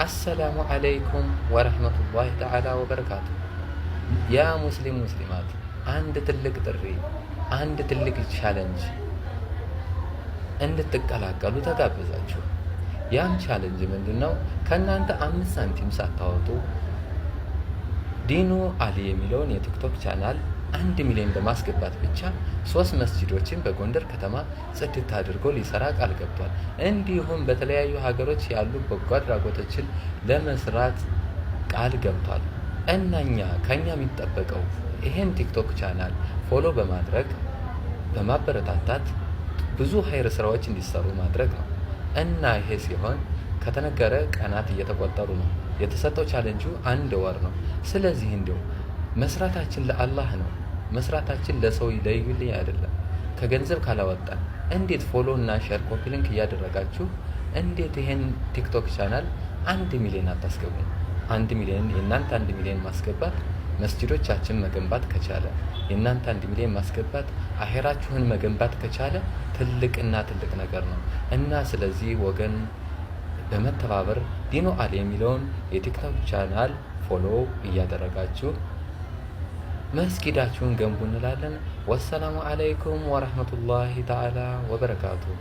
السلام عليكم ورحمة الله تعالى وبركاته። ያ ሙስሊም ሙስሊማት፣ አንድ ትልቅ ጥሪ፣ አንድ ትልቅ challenge እንድትቀላቀሉ ተጋበዛችሁ። ያም challenge ምንድን ነው? ከእናንተ 5 ሳንቲም ሳታወጡ ዲኑ አሊ የሚለውን የ TikTok channel 1 ሚሊዮን በማስገባት ብቻ ሶስት መስጂዶችን በጎንደር ከተማ ጽድት አድርጎ ሊሰራ ቃል ገብቷል። እንዲሁም በተለያዩ ሀገሮች ያሉ በጎ አድራጎቶችን ለመስራት ቃል ገብቷል። እና እኛ ከኛ የሚጠበቀው ይሄን TikTok channel follow በማድረግ፣ በማበረታታት ብዙ ኸይር ስራዎች እንዲሰሩ ማድረግ ነው። እና ይሄ ሲሆን ከተነገረ ቀናት እየተቆጠሩ ነው። የተሰጠው ቻለንጁ አንድ ወር ነው። ስለዚህ እንዲሁ መስራታችን ለአላህ ነው። መስራታችን ለሰው ለይዩልኝ አይደለም። ከገንዘብ ካላወጣን እንዴት follow እና share፣ copy link እያደረጋችሁ እንዴት ይሄን TikTok channel 1 ሚሊዮን አታስገቡም? 1 ሚሊዮን፣ የእናንተ 1 ሚሊዮን ማስገባት መስጂዶቻችን መገንባት ከቻለ፣ የእናንተ 1 ሚሊዮን ማስገባት አኼራችሁን መገንባት ከቻለ ትልቅና ትልቅ ነገር ነው። እና ስለዚህ ወገን በመተባበር ዲኖ አሊ የሚለውን የ TikTok channel follow እያደረጋችሁ መስጊዳችሁን ገንቡ እንላለን። والسلام عليكم ورحمة الله تعالى وبركاته።